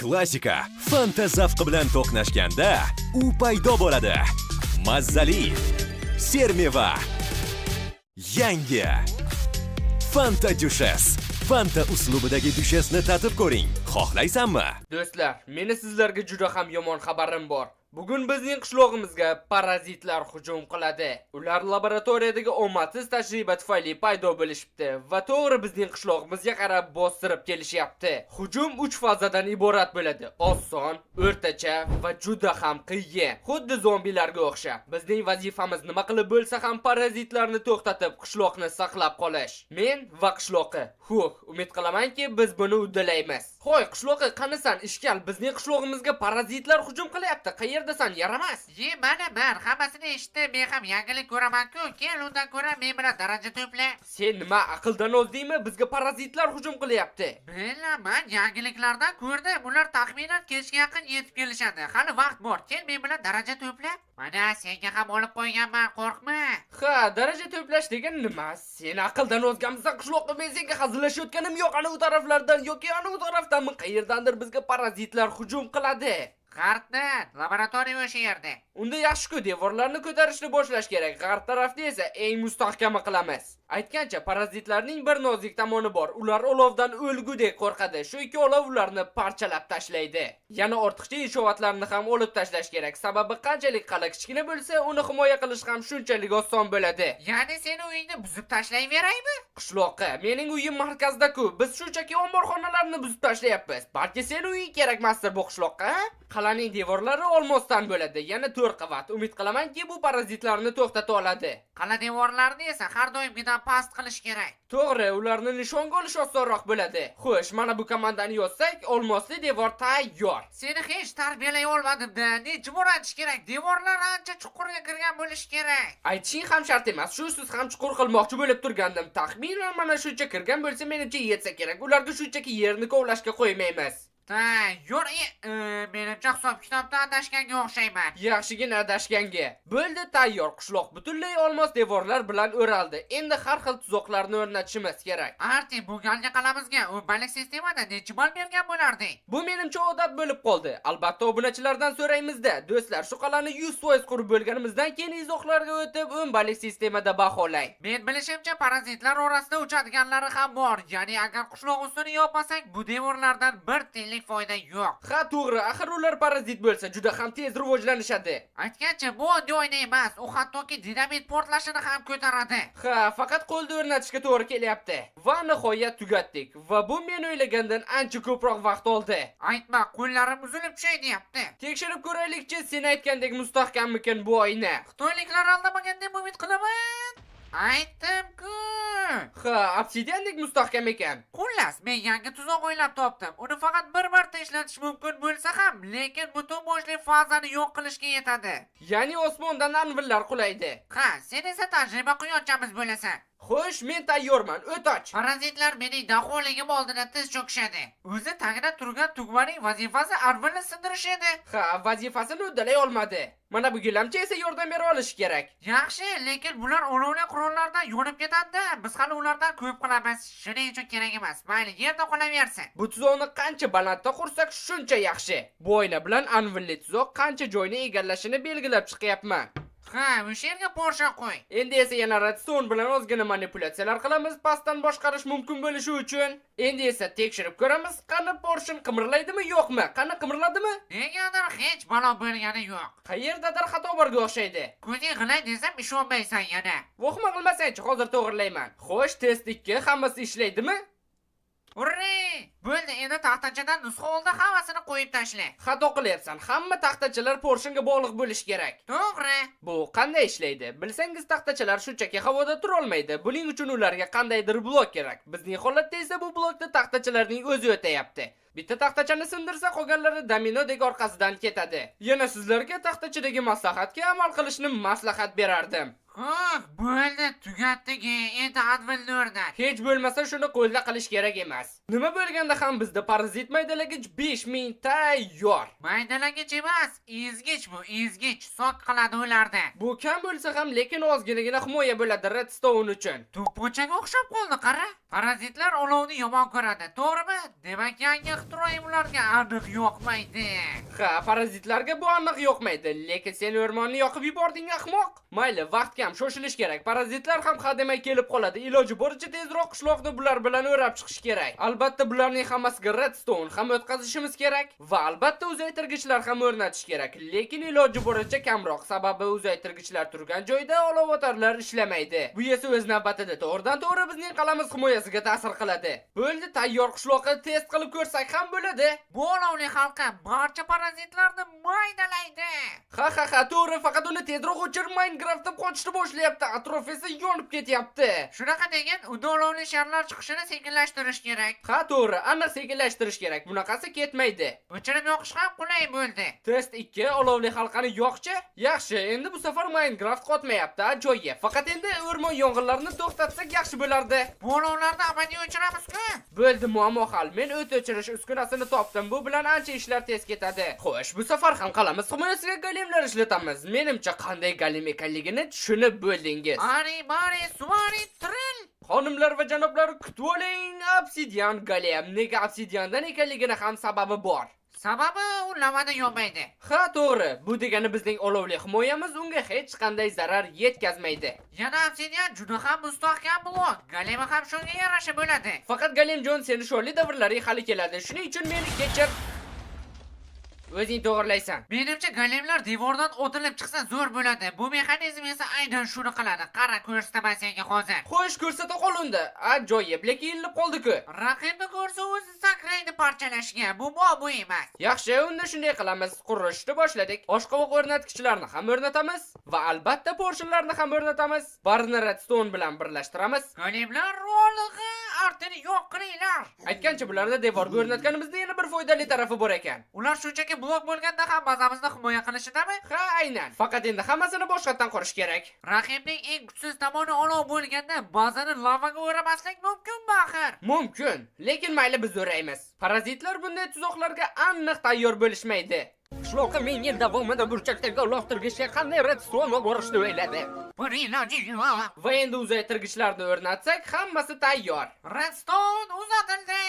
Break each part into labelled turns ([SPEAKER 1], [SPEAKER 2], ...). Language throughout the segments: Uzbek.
[SPEAKER 1] Klassika Fanta zavqi bilan to'qnashganda u paydo bo'ladi. Mazzali sermeva. Yangi Fanta Düşes. Fanta uslubidagi düşesni tatib ko'ring. Xohlaysanmi?
[SPEAKER 2] Do'stlar, meni sizlarga juda ham yomon xabarim bor. Bugun bizning qishlog'imizga parazitlar hujum qiladi. Ular laboratoriyadagi omadsiz tajriba tufayli paydo bo'lishibdi va to'g'ri bizning qishlog'imizga qarab bostirib kelishyapti. Hujum 3 fazadan iborat bo'ladi: oson, o'rtacha va juda ham qiyin. Xuddi zombilarga o'xshab. Bizning vazifamiz nima qilib bo'lsa ham parazitlarni to'xtatib, qishloqni saqlab qolish. Men va qishloqi. Huh, umid qilamanki, biz buni uddalaymiz. Hoy, qishloqi, qanisan, ishkal, bizning qishlog'imizga parazitlar hujum qilyapti. Qayerdasan, yaramas?
[SPEAKER 3] Ye, mana men hammasini eshitdim. Men ham yangilik ko'raman-ku. Kel, undan ko'ra men bilan daraja to'pla.
[SPEAKER 2] Sen nima, aqldan ozdingmi? Bizga parazitlar hujum qilyapti.
[SPEAKER 3] Bilaman, yangiliklardan ko'rdim. Ular taxminan kechga yaqin yetib kelishadi. Hali vaqt bor. Kel, men bilan daraja to'pla. Mana senga ham olib qo'yganman, qo'rqma.
[SPEAKER 2] Ha, daraja to'plash degan nima? Sen aqldan ozganmisan, qishloqqa? Men senga hazillashayotganim yo'q. Ana u taraflardan yoki ana u tarafdanmi, qayerdandir bizga parazitlar hujum qiladi.
[SPEAKER 3] G'arbdan, laboratoriya o'sha yerda.
[SPEAKER 2] Unda yaxshi-ku, devorlarni ko'tarishni boshlash kerak. G'arb tarafda esa eng mustahkami qilamiz. Aytgancha, parazitlarning bir nozik tomoni bor. Ular olovdan o'lgudek qo'rqadi. Shu ikki olov ularni parchalab tashlaydi. Yana ortiqcha inshootlarni ham olib tashlash kerak. Sababi qanchalik qala kichkina bo'lsa, uni himoya qilish ham shunchalik oson bo'ladi.
[SPEAKER 3] Ya'ni seni uyingni buzib tashlayveraymi?
[SPEAKER 2] Qishloqqa, mening uyim markazda-ku. Biz shunchaki omborxonalarni buzib tashlayapmiz. Balki seni uying kerakmasdir bu qishloqqa? Qal'aning devorlari olmosdan bo'ladi. Yana 4 qavat. Umid qilamanki, bu parazitlarni to'xtata oladi.
[SPEAKER 3] Qal'a devorlarini esa har doimgidan past qilish kerak.
[SPEAKER 2] To'g'ri, ularni nishonga olish osonroq bo'ladi. Xo'sh, mana bu komandani yozsak, olmosli devor tayyor.
[SPEAKER 3] Seni hech tarbiyalay olmadim-da. Necha bor aytish kerak? Devorlar ancha chuqurga kirgan bo'lishi kerak.
[SPEAKER 2] Aytishing ham shart emas. Shusiz ham chuqur qilmoqchi bo'lib turgandim. Taxminan mana shuncha kirgan bo'lsa, menimcha yetsa kerak. Ularga shunchaki yerni kovlashga qo'ymaymiz.
[SPEAKER 3] Tayyor, menimcha hisob kitobda adashganga o'xshayman.
[SPEAKER 2] Yaxshigina adashganga. Bo'ldi, tayyor. Qishloq butunlay olmos devorlar bilan o'raldi. Endi har xil tuzoqlarni o'rnatishimiz kerak.
[SPEAKER 3] Arti, bu galgi qalamizga o'nbalik sistemada necha ball bergan bo'larding?
[SPEAKER 2] Bu menimcha odat bo'lib qoldi. Albatta obunachilardan so'raymizda. Do'stlar, shu qal'ani 100% qurib bo'lganimizdan keyin izohlarga o'tib o'nbalik sistemada baholang.
[SPEAKER 3] Men bilishimcha parazitlar orasida uchadiganlari ham bor. Ya'ni agar qishloq ustini yopmasak, bu devorlardan bir tiyinlik foyda yo'q.
[SPEAKER 2] Ha, to'g'ri. Axir ular parazit bo'lsa juda ham tez rivojlanishadi.
[SPEAKER 3] Aytgancha, bu oddiy oyna emas, u hattoki dinamit portlashini ham ko'taradi.
[SPEAKER 2] Ha, faqat qo'lda o'rnatishga to'g'ri kelyapti. Va nihoyat tugatdik. Va bu men o'ylagandan ancha ko'proq vaqt oldi.
[SPEAKER 3] Aytma, qo'llarim uzilib tushay deyapti.
[SPEAKER 2] Tekshirib ko'raylikchi, sen aytgandek mustahkammikin bu oyna?
[SPEAKER 3] Xitoyliklar aldamagan deb umid qilaman. Aytdim-ku.
[SPEAKER 2] Ha, obsidiandek mustahkam ekan.
[SPEAKER 3] Xullas, men yangi tuzoq o'ylab topdim. Uni faqat bir marta ishlatish mumkin bo'lsa ham, lekin butun boshli fazani yo'q qilishga yetadi.
[SPEAKER 2] Ya'ni osmondan anvillar qulaydi.
[SPEAKER 3] Ha, sen esa tajriba quyonchamiz bo'lasan.
[SPEAKER 2] Xo'sh, men tayyorman. O'toch.
[SPEAKER 3] Parazitlar mening daholigim oldida tiz cho'kishadi. O'zi tagida turgan tugmaning vazifasi anvilni sindirish edi.
[SPEAKER 2] Ha, vazifasini uddalay olmadi. Mana bu gilamcha esa yordam bera olishi kerak.
[SPEAKER 3] Yaxshi, lekin bular olovli qurollardan yonib ketadi. Biz hali ulardan ko'p qilamiz. Shuning uchun kerak emas. Mayli, yerda qolaversin.
[SPEAKER 2] Bu tuzoqni qancha balandda qursak, shuncha yaxshi. Bu oyna bilan anvilli tuzoq qancha joyni egallashini belgilab chiqyapman.
[SPEAKER 3] Ha, o'sha yerga porsha qo'y.
[SPEAKER 2] Endi esa yana redstone bilan ozgina manipulyatsiyalar qilamiz, pastdan boshqarish mumkin bo'lishi uchun. Endi esa tekshirib ko'ramiz, qani porshin qimirlaydimi, yo'qmi? Qani qimirladimi?
[SPEAKER 3] Negadir hech balo bo'lgani yo'q.
[SPEAKER 2] Qayerdadir xato borga o'xshaydi.
[SPEAKER 3] Ko'zing g'ilay desam ishonmaysan yana.
[SPEAKER 2] Vohma qilmasangchi, hozir to'g'rilayman. Xo'sh, test 2 hammasi ishlaydimi?
[SPEAKER 3] Hurray! Bo'ldi, endi taxtachadan nusxa oldi, hammasini qo'yib tashla.
[SPEAKER 2] Xato qilyapsan. Hamma taxtachalar porshinga bog'liq bo'lishi kerak.
[SPEAKER 3] To'g'ri.
[SPEAKER 2] Bu qanday ishlaydi? Bilsangiz, taxtachalar shunchaki havoda tura olmaydi. Buning uchun ularga qandaydir blok kerak. Bizning holatda esa bu blokda taxtachalarning o'zi o'tayapti. Bitta taxtachani sindirsa, qolganlari dominodek orqasidan ketadi. Yana sizlarga taxtachadagi maslahatga amal qilishni maslahat berardim.
[SPEAKER 3] Huh, bo'ldi, tugatdik. Endi advilni o'rnat.
[SPEAKER 2] Hech bo'lmasa shuni qo'lda qilish kerak emas. Nima bo'lganda ham bizda parazit maydalagich 5000 tayyor.
[SPEAKER 3] Maydalagich emas, ezgich bu, ezgich. Sok qiladi ularni.
[SPEAKER 2] Bu kam bo'lsa ham, lekin ozginagina himoya bo'ladi redstone uchun.
[SPEAKER 3] To'pponchaga o'xshab qoldi, qara. Parazitlar olovni yomon ko'radi, to'g'rimi? Demak, yangi ixtiroim ularga aniq yoqmaydi.
[SPEAKER 2] Ha, parazitlarga bu aniq yoqmaydi, lekin sen o'rmonni yoqib yubording, ahmoq. Mayli, vaqt kam, shoshilish kerak. Parazitlar ham hademay kelib qoladi. Iloji boricha tezroq qishloqni bular bilan o'rab chiqish kerak. Albatta bularning hammasiga redstone ham o'tkazishimiz kerak va albatta uzaytirgichlar ham o'rnatish kerak, lekin iloji boricha kamroq, sababi uzaytirgichlar turgan joyda olovotarlar ishlamaydi. Bu esa o'z navbatida to'g'ridan to'g'ri bizning qalamiz himoyasiga ta'sir qiladi. Bo'ldi, tayyor qishloqni test qilib ko'rsak ham bo'ladi.
[SPEAKER 3] Bu olovli halqa barcha parazitlarni maydalaydi.
[SPEAKER 2] Ha ha ha, to'g'ri, faqat uni tezroq o'chir, Minecraft deb qochishni boshlayapti, atrof esa yonib ketyapti.
[SPEAKER 3] Shunaqa degan, unda olovli sharlar chiqishini sekinlashtirish kerak.
[SPEAKER 2] Ha, to'g'ri, aniq sekinlashtirish kerak. Bunaqasi ketmaydi.
[SPEAKER 3] O'chirib yoqish ham qulay bo'ldi.
[SPEAKER 2] Test 2, olovli halqani yoqchi. Yaxshi, endi bu safar Minecraft qotmayapti, ajoyib. Faqat endi o'rmon yong'inlarini to'xtatsak yaxshi bo'lardi.
[SPEAKER 3] Bu olovlarni abadiy o'chiramiz-ku.
[SPEAKER 2] Bo'ldi, muammo hal. Men o't o'chirish uskunasini topdim. Bu bilan ancha ishlar tez ketadi. Xo'sh, bu safar ham qalamiz himoyasiga golemlar ishlatamiz. Menimcha qanday golem ekanligini tushunib bo'ldingiz.
[SPEAKER 3] Ari, bari, suvari, tril.
[SPEAKER 2] Xonimlar va janoblar, kutib oling, obsidian golem. Nega obsidiandan ekanligini ham sababi bor.
[SPEAKER 3] Sababi u lavada yonmaydi.
[SPEAKER 2] Ha, to'g'ri. Bu degani bizning olovli himoyamiz unga hech qanday zarar yetkazmaydi.
[SPEAKER 3] Yana obsidian juda ham mustahkam blok. Golemi ham shunga yarasha bo'ladi.
[SPEAKER 2] Faqat Golemjon, seni sho'rli davrlaring hali keladi. Shuning uchun meni kechir. O'zing to'g'rilaysan.
[SPEAKER 3] Menimcha golemlar devordan otilib chiqsa zo'r bo'ladi. Bu mexanizm esa aynan shuni qiladi. Qara, ko'rsataman senga hozir.
[SPEAKER 2] Xo'sh, ko'rsata qol unda. Ajoyib, lekin ilinib qoldi-ku.
[SPEAKER 3] Raqibni ko'rsa o'zi sakraydi parchalashga. Bu muammo emas.
[SPEAKER 2] Yaxshi, unda shunday qilamiz. Qurishni boshladik. Oshqovoq o'rnatgichlarni ham o'rnatamiz va albatta porshinlarni ham o'rnatamiz. Barini redstone bilan birlashtiramiz.
[SPEAKER 3] Golemlar rolig'i artini yo'q qilinglar.
[SPEAKER 2] Aytgancha, bularni devorga o'rnatganimizda yana bir foydali tarafi bor ekan.
[SPEAKER 3] Ular shunchaki blok bo'lganda ham bazamizni himoya qilishidami?
[SPEAKER 2] Ha, aynan. Faqat endi hammasini boshqatdan qurish kerak.
[SPEAKER 3] Raqibning eng kuchsiz tomoni olov bo'lganda bazani lavaga o'ramaslik mumkinmi axir?
[SPEAKER 2] Mumkin, lekin mayli biz o'raymiz. Parazitlar bunday tuzoqlarga aniq tayyor bo'lishmaydi. Qishloqqa ming yil davomida burchakdagi uloqtirgichga qanday redstone olib borishni o'yladi.
[SPEAKER 3] Bir iloji yo'q.
[SPEAKER 2] Va endi uzaytirgichlarni o'rnatsak, hammasi tayyor.
[SPEAKER 3] Redstone uzatildi.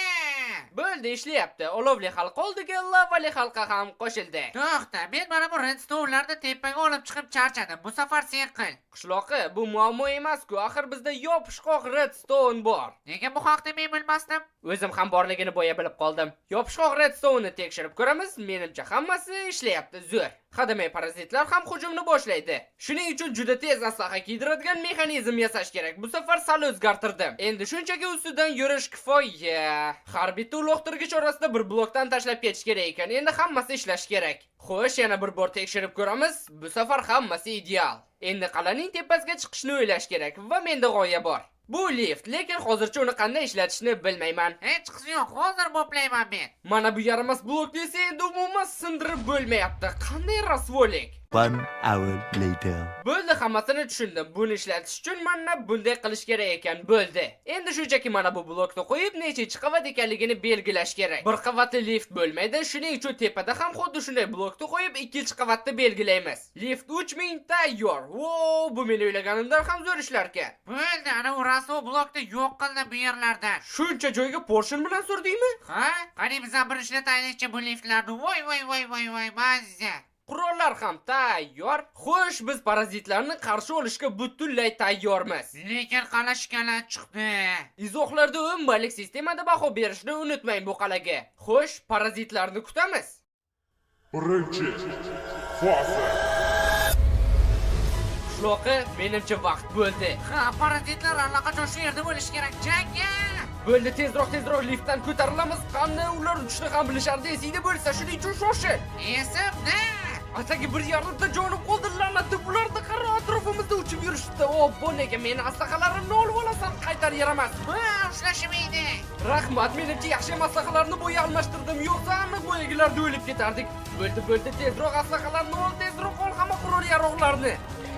[SPEAKER 2] Bo'ldi, ishlayapti. Olovli halqa oldiga lavali halqa ham qo'shildi.
[SPEAKER 3] To'xta, men mana bu redstonelarni tepaga olib chiqib charchadim. Bu safar sen qil.
[SPEAKER 2] Qishloqi, bu muammo emas-ku. Axir bizda yopishqoq redstone bor.
[SPEAKER 3] Nega bu haqda men bilmasdim?
[SPEAKER 2] O'zim ham borligini boya bilib qoldim. Yopishqoq redstone'ni tekshirib ko'ramiz. Menimcha hammasi ishlayapti. Zo'r. Hademay parazitlar ham hujumni boshlaydi. Shuning uchun juda tez aslaha kiydiradigan mexanizm yasash kerak. Bu safar sal o'zgartirdim. Endi shunchaki ustidan yurish kifoya. Har bitta uloqtirgich orasida bir blokdan tashlab ketish kerak ekan. Endi hammasi ishlashi kerak. Xo'sh, yana bir bor tekshirib ko'ramiz. Bu safar hammasi ideal. Endi qal'aning tepasiga chiqishni o'ylash kerak va menda g'oya bor. Bu lift, lekin hozircha uni qanday ishlatishni bilmayman.
[SPEAKER 3] Hech qisi yo'q, hozir boplayman men.
[SPEAKER 2] Mana bu yaramas blokni esa endi umuman sindirib bo'lmayapti. Qanday rasvolik?
[SPEAKER 4] 1 hour later.
[SPEAKER 2] Bo'ldi, hammasini tushundim. Buni ishlatish uchun mana bunday qilish kerak ekan. Bo'ldi. Endi shunchaki mana bu blokni qo'yib, nechinchi qavat ekanligini belgilash kerak. Bir qavatli lift bo'lmaydi, shuning uchun tepada ham xuddi shunday blokni qo'yib, ikkinchi qavatni belgilaymiz. Lift 3000 tayyor. Wow, bu men o'ylaganimdan ham zo'r ishlar ekan.
[SPEAKER 3] Bo'ldi, ana u rasvo blokni yo'q qildim bu yerlarda.
[SPEAKER 2] Shuncha joyga porshin bilan surdingmi?
[SPEAKER 3] Ha? Qani biz ham bir ishlataylikchi bu liftlarni. Voy voy voy voy voy, mazza.
[SPEAKER 2] Qurollar ham tayyor. Xo'sh, biz parazitlarni qarshi olishga butunlay tayyormiz.
[SPEAKER 3] Lekin qal'a shikalat chiqdi.
[SPEAKER 2] Izohlarda 10 ballik sistemada baho berishni unutmang bu qal'aga. Xo'sh, parazitlarni kutamiz.
[SPEAKER 5] Birinchi faza.
[SPEAKER 2] Qishloqi, menimcha vaqt bo'ldi.
[SPEAKER 3] Ha, parazitlar allaqachon shu yerda bo'lishi kerak. Jangga!
[SPEAKER 2] Bo'ldi, tezroq, tezroq liftdan ko'tarilamiz. Qanday ular uchishni ham bilishardi, esingda bo'lsa, shuning uchun shoshil.
[SPEAKER 3] Esimda.
[SPEAKER 2] Atagi bir yarimta jonim qoldi, la'natli bularni qara, atrofimizda uchib yurishdi. Obbo, nega meni aslahalarimni olib olasan, qaytar yaramas.
[SPEAKER 3] Ha, ushlashim edi.
[SPEAKER 2] Rahmat, menimcha yaxshi maslahalarni boya almashtirdim, yo'qsa aniq boyagilarda o'lib ketardik. Bo'ldi, bo'ldi, tezroq aslahalarni ol, tezroq ol hamma qurol yarog'larni.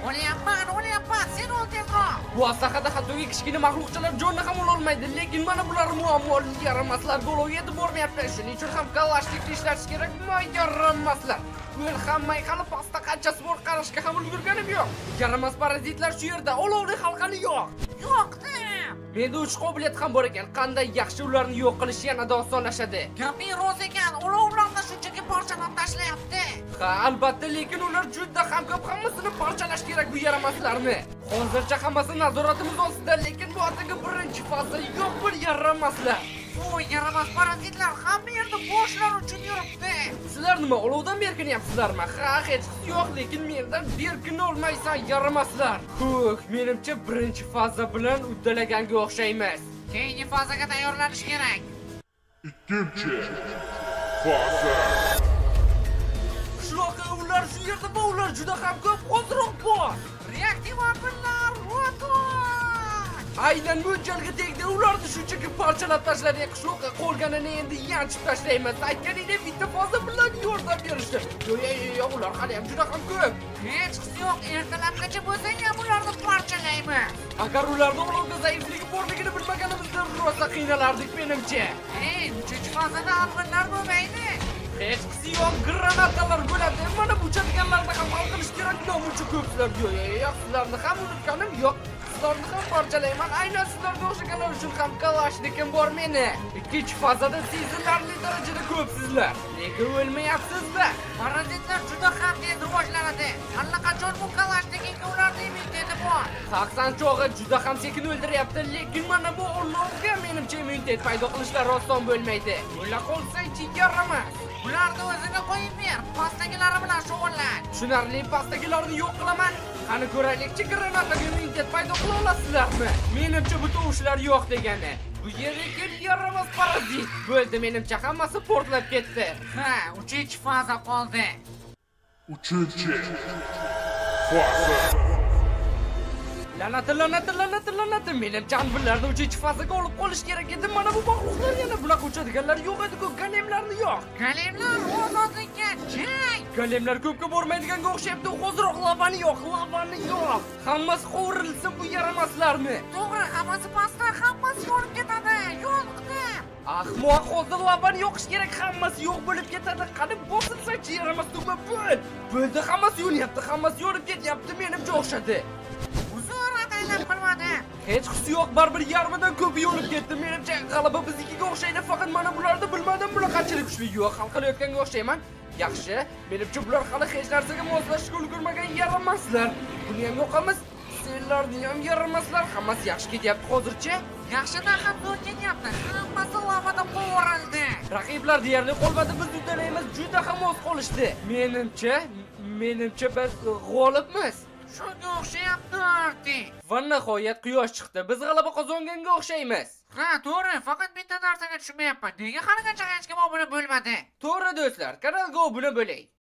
[SPEAKER 3] O'lyapman, sen ol tezroq.
[SPEAKER 2] Bu aslahada hattoki kichkina maxluqchalar jonni ham ololmaydi, lekin mana bular muammoli yaramaslar golov yetib bormayapti. Shuning uchun ham kalashnikni ishlatish kerak, yaramaslar. O'l hammay hali pastda qanchasi bor qarashga ham ulgurganim yo'q. Yaramas parazitlar shu yerda, olovli halqani yo'q.
[SPEAKER 3] Yo'qdim.
[SPEAKER 2] Menda uch qobiliyat ham bor ekan. Qanday yaxshi ularni yo'q qilish yanada osonlashadi.
[SPEAKER 3] Gaping rost ekan, olovlarni shunchaki parchalab tashlayapti.
[SPEAKER 2] Ha, albatta, lekin ular juda ham ko'p, hammasini parchalash kerak bu yaramaslarni. Hozircha hammasi nazoratimiz ostida, lekin bu atigi birinchi faza yo'q bir yaramaslar.
[SPEAKER 3] Bu yaramas parazitlar hamma yerda boshlar uchun yuribdi.
[SPEAKER 2] Sizlar nima, olovdan berkinyapsizlarmi? Ha, hech yo'q, lekin mendan berkina olmaysan yaramaslar. Huh, menimcha birinchi faza bilan uddalaganga o'xshaymiz.
[SPEAKER 3] Keyingi fazaga tayyorlanish kerak.
[SPEAKER 5] Ikkinchi faza.
[SPEAKER 2] Qishloqqa ular shu yerda va ular juda ham ko'p, hoziroq bor.
[SPEAKER 3] Reaktiv apillar,
[SPEAKER 2] Aynan mo'ljalga tegdi, ularni shunchaki parchalab tashladik. Qishloqqa qolganini endi yanchib tashlaymiz. Aytganingdek bitta faza bilan yordam berishdi. Yo'q, ular hali ham juda ham ko'p.
[SPEAKER 3] Hech yo'q, ertalabgacha bo'lsang ham ularni parchalaymiz.
[SPEAKER 2] Agar ularni olovda zaifligi borligini bilmaganimizda rosa qiynalardik menimcha.
[SPEAKER 3] Ey, uchinchi fazada alg'inlar bo'lmaydi.
[SPEAKER 2] Hechqisi yo'q, granatalar bo'ladi. Mana bu uchadiganlarni ham hal qilish kerak. Nomuncha ko'psizlar. Yo'q, sizlarni ham unutganim yo'q. Sizlarni ham parchalayman. Aynan sizlarga o'xshaganlar uchun ham kalashnikim bor meni. Ikkinchi fazada sezilarli darajada ko'psizlar. Lekin o'lmayapsizlar.
[SPEAKER 3] Parazitlar juda ham tez rivojlanadi. Allaqachon bu kalashnikka ularning immuniteti bor.
[SPEAKER 2] Haqsan chog'i juda ham sekin o'ldiryapti, lekin mana bu olovga menimcha immunitet paydo qilishlari oson bo'lmaydi. O'la qolsang-chi yaramas.
[SPEAKER 3] Ularni o'ziga qo'yib ber, pastdagilari bilan shug'ullan.
[SPEAKER 2] Tushunarli, pastdagilarni yo'q qilaman. Qani ko'raylikchi, granataga immunitet paydo qila olasizlarmi? Menimcha bu tovushlar yo'q degani. Bu yerga yaramas parazit. Bo'ldi, menimcha hammasi portlab ketdi.
[SPEAKER 3] Ha, uchinchi faza qoldi.
[SPEAKER 5] Uchinchi faza.
[SPEAKER 2] La'nati. Menimcha anvillarni uchinchi fazaga olib qolish kerak edi. Mana bu maxluqlar yana bunaqa uchadiganlar yo'q edi-ku. Golemlarni yo'q.
[SPEAKER 3] Golemlar ozodlikka jang.
[SPEAKER 2] Golemlar ko'pga bormaydiganga o'xshayapti. Hoziroq lavani yo'q, lavani yo'q. Hammasi qovurilsin bu yaramaslarni.
[SPEAKER 3] To'g'ri, hammasi pastda, hammasi yonib ketadi. Yo'qdi.
[SPEAKER 2] Ahmoq, hozir lavani yoqish kerak, hammasi yo'q bo'lib ketadi. Qani bosilsa-chi yaramas tugma bo'l. Bo'ldi, hammasi yonyapti, hammasi yonib ketyapti, menimcha o'xshadi.
[SPEAKER 3] Qilmadi.
[SPEAKER 2] Hech qisi yo'q, baribir yarmidan ko'pi yonib ketdi. Menimcha g'alaba biznikiga o'xshaydi, faqat mana bularni bilmadim, bular qanchalik kuchli. Yo'q, hal qilayotganga o'xshayman. Yaxshi, menimcha bular hali hech narsaga moslashishga ulgurmagan yaramaslar. Buni ham yo'qamiz, senlarni ham yaramaslar. Hammasi yaxshi ketyapti hozircha.
[SPEAKER 3] Yaxshidan ham zo'r ketyapti. Hammasi lavada qovurildi.
[SPEAKER 2] Raqiblar deyarli qolmadi, biz uddalaymiz, juda ham oz qolishdi. Menimcha biz g'olibmiz.
[SPEAKER 3] Shunga o'xshayapti Arti.
[SPEAKER 2] Va nihoyat quyosh chiqdi. Biz g'alaba qozonganga o'xshaymiz.
[SPEAKER 3] Ha, to'g'ri, faqat bitta narsaga tushunmayapman. Nega haligacha hech kim obuna bo'lmadi?
[SPEAKER 2] To'g'ri do'stlar, kanalga obuna bo'ling.